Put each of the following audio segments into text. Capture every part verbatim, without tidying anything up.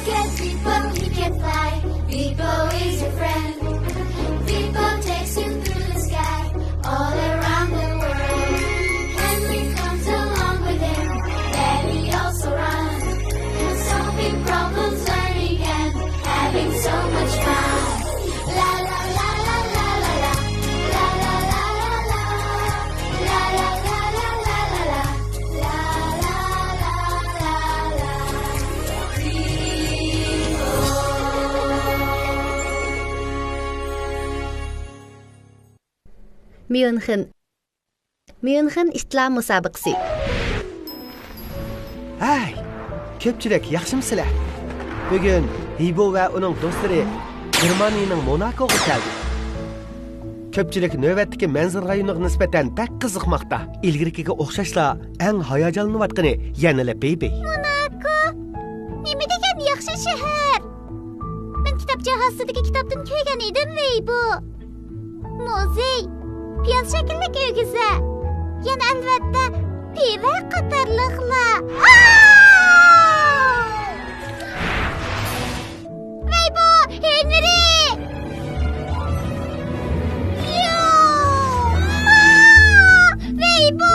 Get Beepo, he can fly. Beepo is your friend. Beepo takes you through the sky, all around the world. Henry comes along with him, then he also runs, solving problems, learning and having so much fun. La la la la la la la. La la la la la la. La la la la la la. La la la la la la. ميۇنخېن. ميۇنخېن ئىتلار مۇسابىقىسى. ھەي، كۆپچىلىك، ياخشىمۇسىلەر؟ بۈگۈن ھېيبو ۋە ئۇنىڭ دوستلىرى گېرمانىيەنىڭ موناكوغا كەلدى. كۆپچىلىك نۆۋەتتىكى مەنزىرە رايونىغا نىسبەتەن بەك قىزىقماقتا. ئىلگىرىكىگە ئوخشاشلا ئەڭ ھاياجانلىنىۋاتقىنى يەنىلا بېيبېي. موناكو؟ نېمە دېگەن ياخشى شەھەر! مەن كىتاب جاھازىدىكى كىتابتىن كۆرگەن ئىدىم، ۋەي بۇ. مۇزېي، پىياز شەكىللىك ئۆگزە. يەنە ئەلۋەتتە، پىۋە قاتارلىقلار. ئاا! ۋەي بۇ، ھېنرى! يو! ئا! ۋەي بۇ!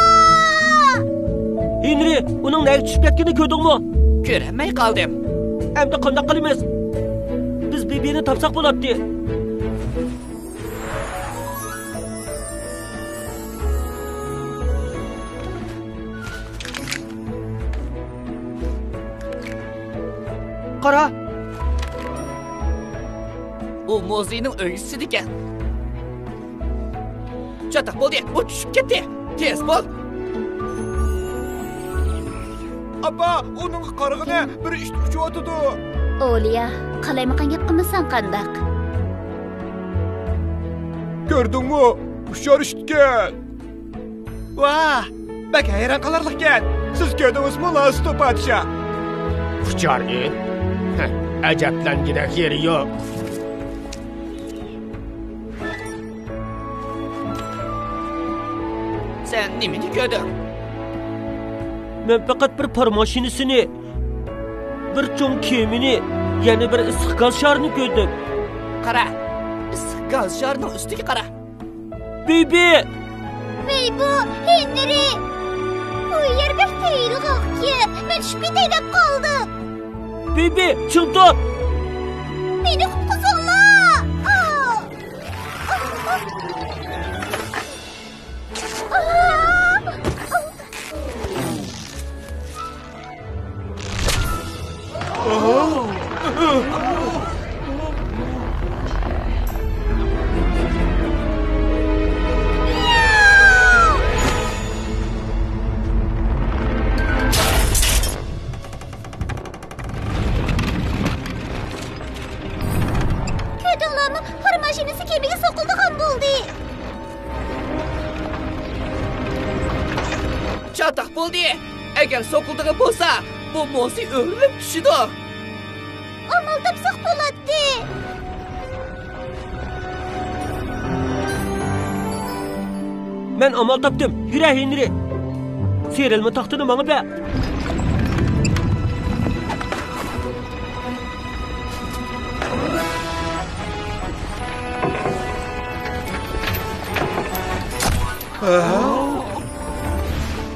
ھېنرى، ئۇنىڭ نەگە چۈشۈپ كەتكىنىنى كۆردۈڭمۇ؟ كۆرەلمەي قالدىم. ئەمدى قانداق قىلىمىز؟ بىز بېيبېينى تاپساق بولاتتى. قارا! ئۇ مۇزېينىڭ ئۆگزىسىدىكەن. چاتاق بولدى، ئۇ چۈشۈپ كەتتى. تېز بول! ئاپا، ئۇنىڭغا قارىغىنە، بىر ئىت ئۇچۇۋاتىدۇ. ئولىيا، قالايمىقان گەپ قىلمىساڭ قانداق؟ كۆردۈڭمۇ؟ ئۇچار ئىتكەن. ۋاھ، بەك ھەيران قالارلىقكەن. سىز كۆردىڭىزمۇ، لاسىتو پادىشاھ؟ ئۇچار ئىت؟ ھە، ئەجەبلەنگۈدەك يېرى يوق. سەن نېمىنى كۆردۈڭ؟ مەن پەقەت بىر پار ماشىنىسىنى، بىر چوڭ كېمىنى، يەنە بىر ئىسسىق گاز شارىنى كۆردۈم. قارا، ئىسسىق گاز شارىنىڭ ئۈستىگە قارا. بېيبېي! ۋەي بۇ، ھېنرى! ئۇ يەر بەك تېيىلغاقكەن، مەن چۈشۈپ كېتەي دەپ قالدىم. بېيبېي، چىڭ تۇت! مېنى قۇتقۇزۇڭلار! ئا! ئا! ئا! كۆردۈڭلارمۇ؟ پار ماشىنىسى كېمىگە سوقۇلىدىغان بولدى. چاتاق بولدى! ئەگەر سوقۇلىدىغان بولسا، بۇ مۇزېي ئۆرۈلۈپ چۈشىدۇ. ئامال تاپساق بولاتتى. مەن ئامال تاپتىم. يۈرە، ھېنرى. سىيرىلما تاختىنى ماڭا بەر.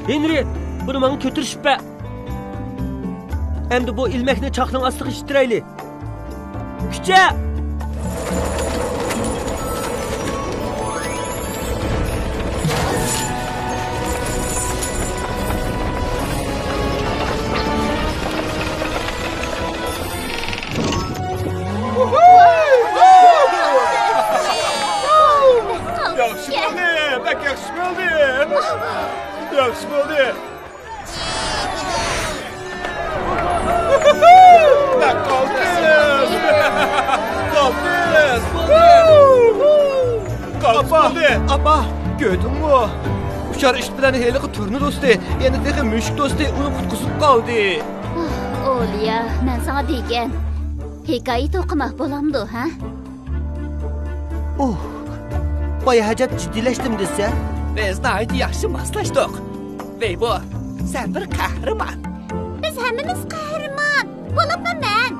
ھېنرى، بۇنى ماڭا كۆتۈرۈشۈپ بەر. ئەمدى بۇ ئىلمەكنى چاقنىڭ ئاستىغا ئىتتىرەيلى. كۈچە! ياخشى بولدى، بەك ياخشى بولدى. ياخشى بولدى. قالدىز! قالدىز! قالدىز! ئاپا! ئاپا! كۆردۈڭمۇ؟ ئۇچار ئىت بىلەن ھېلىقى تۇرنا دوستى، يەنە تېخى مۈشۈك دوستى ئۇنى قۇتقۇزۇپ قالدى. ئولىيا، مەن ساڭا دېگەن، ھېكايە توقۇما، بولامدۇ، ھە؟ ئۇھ، بايا ھاجەت جىددىيلەشتىم دېسە. بىز ناھايىتى ياخشى ماسلاشتۇق. ۋەي بۇ، سەن بىر قەھرىمان. بىز ھەممىمىز قەھرىمان، بولۇپمۇ مەن.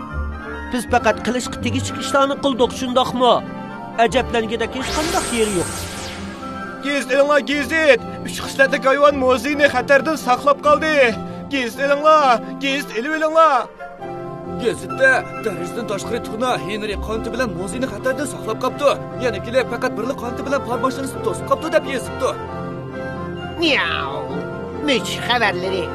بىز پەقەت قىلىشقا تېگىشلىك ئىشلارنى قىلدۇق، شۇنداقمۇ؟ ئەجەبلەنگۈدەك ھېچقانداق يېرى يوق. گېزىت ئېلىڭلار، گېزىت! ئۈچ خىسلەتلىك ھايۋان موزىينى خەتەردىن ساقلاپ قالدى. گېزىت ئېلىڭلار، گېزىت ئېلىۋېلىڭلار! گېزىتتە دەرىجىدىن تاشقىرى تۇرنا ھېنرى قانىتى بىلەن موزىينى خەتەردىن ساقلاپ قاپتۇ. يەنە كېلىپ پەقەت بىرلا قانىتى بىلەن پار ماشىنىسىنى توسۇپ قاپتۇ دەپ يېزىپتۇ. مىياۋ! مۈشۈك خەۋەرلىرى.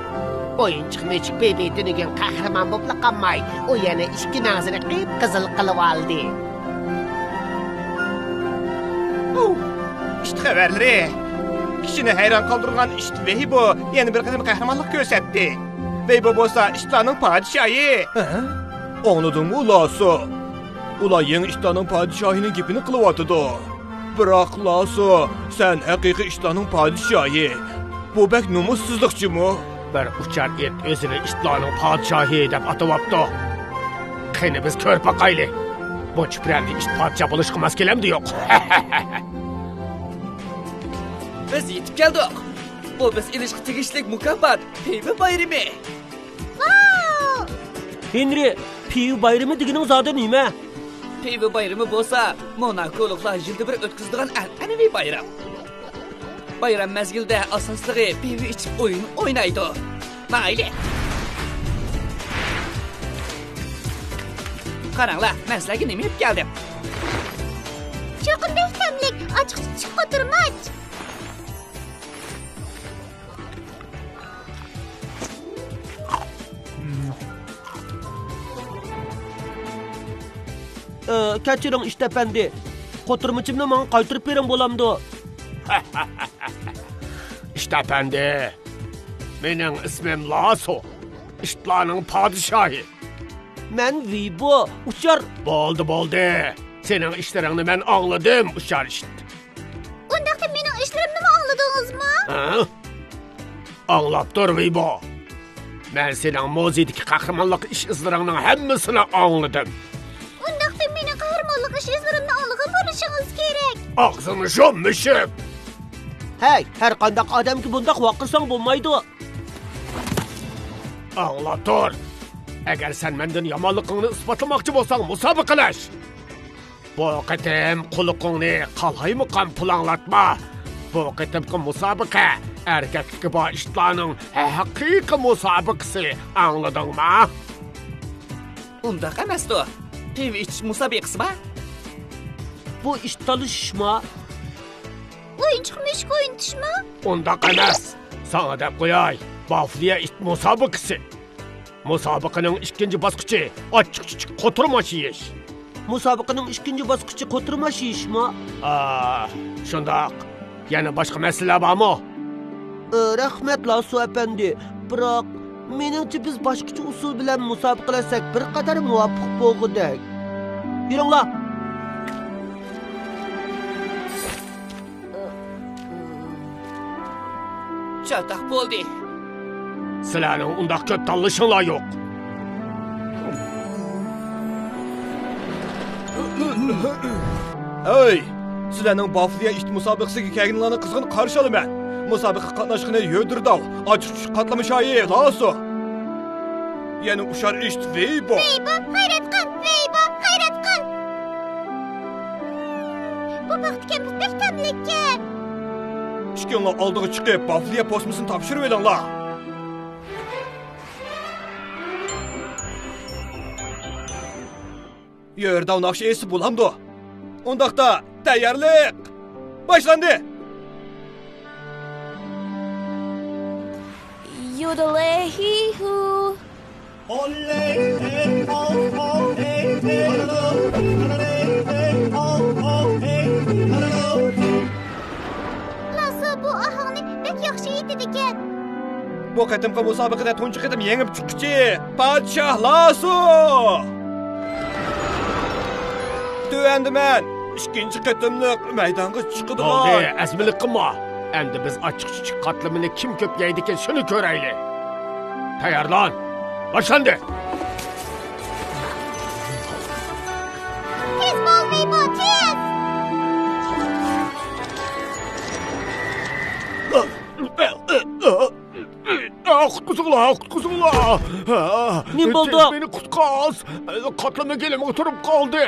ئويۇنچۇق مۈشۈك بېبى تۈنۈگۈن قەھرىمان بولۇپلا قالماي، ئۇ يەنە ئىككى مەڭزىنى قىپقىزىل قىلىۋالدى. ئۇ، ئىت خەۋەرلىرى. كىشىنى ھەيران قالدۇرغان ئىت ۋېيبو يەنە بىر قېتىم قەھرىمانلىق كۆرسەتتى. ۋېيبو بولسا ئىتلارنىڭ پادىشاھى. ھە؟ ئاڭلىدىڭمۇ، لاسو؟ ئۇلار يېڭى ئىتلارنىڭ پادىشاھىنىڭ گېپىنى قىلىۋاتىدۇ. بىراق، لاسو، سەن ھەقىقىي ئىتلارنىڭ پادىشاھى. بۇ بەك نومۇسسىزلىق جۇمۇ. بىر ئۇچار ئىت ئۆزىنى ئىتلارنىڭ پادىشاھى دەپ ئاتىۋاپتۇ. قېنى، بىز كۆرۈپ باقايلى، بۇ چۈپرەندە ئىت پادىشاھ بولۇشقا ماس كېلەمدۇ يوق؟ بىز يېتىپ كەلدۇق. بۇ بىز ئېلىشقا تېگىشلىك مۇكاپات، پىۋا بايرىمى. ۋاۋ! ھېنرى، پىۋا بايرىمى دېگىنىڭ زادى نېمە؟ پىۋا بايرىمى بولسا موناكولۇقلار يىلدا بىر ئۆتكۈزىدىغان ئەنئەنىۋى بايرام. بايرام مەزگىلىدە ئاساسلىقى پىۋا ئىچىپ ئويۇن ئوينايدۇ. مايلى. قاراڭلار، مەن سىلەرگە نېمە ئېلىپ كەلدىم. چوقۇم بەك تەملىك، ئاچچىقچۇچۇق قوتۇرماچ. ئى، كەچۈرۈڭ، ئىت ئەپەندى. قوتۇرمىچىمنى ماڭا قايتۇرۇپ بېرىڭ، بولامدۇ؟ ئىت ئەپەندى، مېنىڭ ئىسمىم لاسو، ئىتلارنىڭ پادىشاھى. مەن ۋىبو، ئۇچار. بولدى، بولدى. سېنىڭ ئىشلىرىڭنى مەن ئاڭلىدىم، ئۇچار ئىت. ئۇنداقتا مېنىڭ ئىشلىرىمنىمۇ ئاڭلىدىڭىزمۇ؟ ھە؟ ئاڭلاپ تۇر، ۋىبو. مەن سېنىڭ مۇزېيدىكى قەھرىمانلىق ئىش-ئىزلىرىڭنىڭ ھەممىسىنى ئاڭلىدىم. ئۇنداقتا مېنىڭ قەھرىمانلىق ئىش-ئىزلىرىمنى ئاڭلىغان بولۇشىڭىز كېرەك. ئاغزىنى يۇم، مۈشۈك! ھەي، ھەر قانداق ئادەمگە بۇنداق ۋارقىرىساڭ بولمايدۇ. ئاڭلاپ تۇر. ئەگەر سەن مەندىن يامانلىقىڭنى ئىسپاتلىماقچى بولساڭ، مۇسابىقىلەش. بۇ قېتىم قۇلىقىڭنى قالايمىقان پۇلاڭلاتما. بۇ قېتىمقى مۇسابىقە ئەركەكلىكى بار ئىتلارنىڭ ھەقىقىي مۇسابىقىسى، ئاڭلىدىڭما؟ ئۇنداق ئەمەستۇ. پىۋا ئىچىش مۇسابىقىسىما؟ بۇ ئىت تالىشىشما؟ ئويۇنچۇق مۈشۈك ئوينىتىشما؟ ئۇنداق ئەمەس. ساڭا دەپ قوياي، بافلىيە ئىت مۇسابىقىسى. مۇسابىقىنىڭ ئىككىنچى باسقۇچى، ئاچچىق-چۈچۈك قوتۇرماچ يېيىش. مۇسابىقىنىڭ ئىككىنچى باسقۇچى قوتۇرماچ يېيىشمۇ؟ ئا، شۇنداق. يەنە باشقا مەسىلىلەر بارمۇ؟ ئى، رەھمەت، لاسو ئەپەندى. بىراق، مېنىڭچە بىز باشقىچە ئۇسۇل بىلەن مۇسابىقىلەشسەك بىر قەدەر مۇۋاپىق بولغۇدەك. يۈرۈڭلار! چاتاق بولدى. سىلەرنىڭ ئۇنداق كۆپ تاللىشىڭلار يوق. ھەي! سىلەرنىڭ بافلىيە ئىت مۇسابىقىسىگە كەلگىنىڭلارنى قىزغىن قارشى ئالىمەن. مۇسابىقىگە قاتناشقىنى يۆدۈرداۋ، ئاچچىق-چۈچۈك قاتلىما شايى، لاسو. يەنە ئۇشار ئىت، ۋېيبو. ۋېيبو، غەيرەت قىل! ۋېيبو، غەيرەت قىل! بۇ پاختا كەمپۈت بەك تەملىككەن. ئىككىڭلار ئالدىغا چىقىپ، بافلىيە پوسمىسىنى تاپشۇرۇۋېلىڭلار. يۆرداۋ ناخشا ئېيتسا بولامدۇ؟ ئۇنداقتا، تەييارلىق باشلاندى! يۇدىلەي ھىي ھۇ. لاسو بۇ ئاھاڭنى بەك ياخشى ئېيتىدىكەن. بۇ قېتىمقى مۇسابىقىدە تۇنجى قېتىم يېڭىپ چىققۇچى پادىشاھ لاسو! تۆۋەندە مەن ئىككىنچى قېتىملىق مەيدانغا چىقىدىغان. بولدى، ئەزمىلىك قىلما. ئەمدى بىز ئاچچىق-چۈچۈك قاتلىمىنى كىم كۆپ يەيدىكىن، شۇنى كۆرەيلى. تەييارلان! باشلاندى! تېز بول، ۋېيبو، تېز! قۇتقۇزۇڭلار! ئا، قۇتقۇزۇڭلار! ئا، نېمە بولدى؟ تېز مېنى قۇتقاز! قاتلىما گېلىمغا تۇرۇپ قالدى!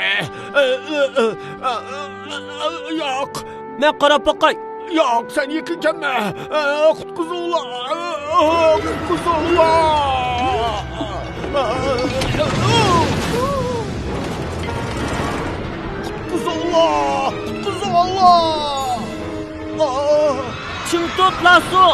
ياق! مەن قاراپ باقاي! ياق، سەن يېقىن كەلمە! قۇتقۇزۇڭلار! قۇتقۇزۇڭلار! قۇتقۇزۇڭلار! قۇتقۇزۇڭلار! چىڭ تۇت، لاسو!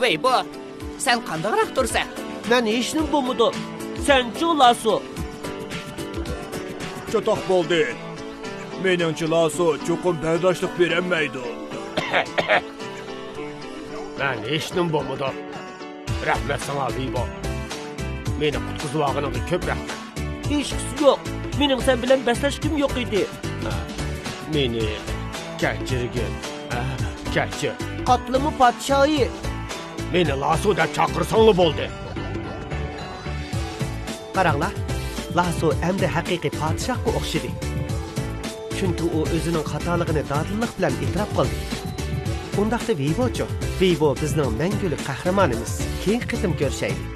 ۋېيبو، سەن قانداقراق تۇرسەن؟ مەن ھېچنېمە بولمىدىم. سەنچۇ، لاسو؟ چاتاق بولدى. مېنىڭچە لاسو چوقۇم بەرداشلىق بېرەلمەيدۇ. مەن ھېچنېمە بولمىدىم. رەھمەت ساڭا، ۋېيبو. مېنى قۇتقۇزۇۋالغىنىڭغا كۆپ رەھمەت. ھېچقىسى يوق. مېنىڭ سەن بىلەن بەسلەشكۈم يوق ئىدى. مېنى كەچۈرگىن. كەچۈر. قاتلىما پادىشاھى. مېنى لاسو دەپ چاقىرساڭلا بولدى. قاراڭلار، لاسو ئەمدى ھەقىقىي پادىشاھقا ئوخشىدى. چۈنكى ئۇ ئۆزىنىڭ خاتالىقىنى دادىللىق بىلەن ئېتىراپ قىلدى. ئۇنداقتا ۋېيبوچۇ؟ ۋېيبو بىزنىڭ مەڭگۈلۈك قەھرىمانىمىز. كېيىنكى قېتىم كۆرۈشەيلى.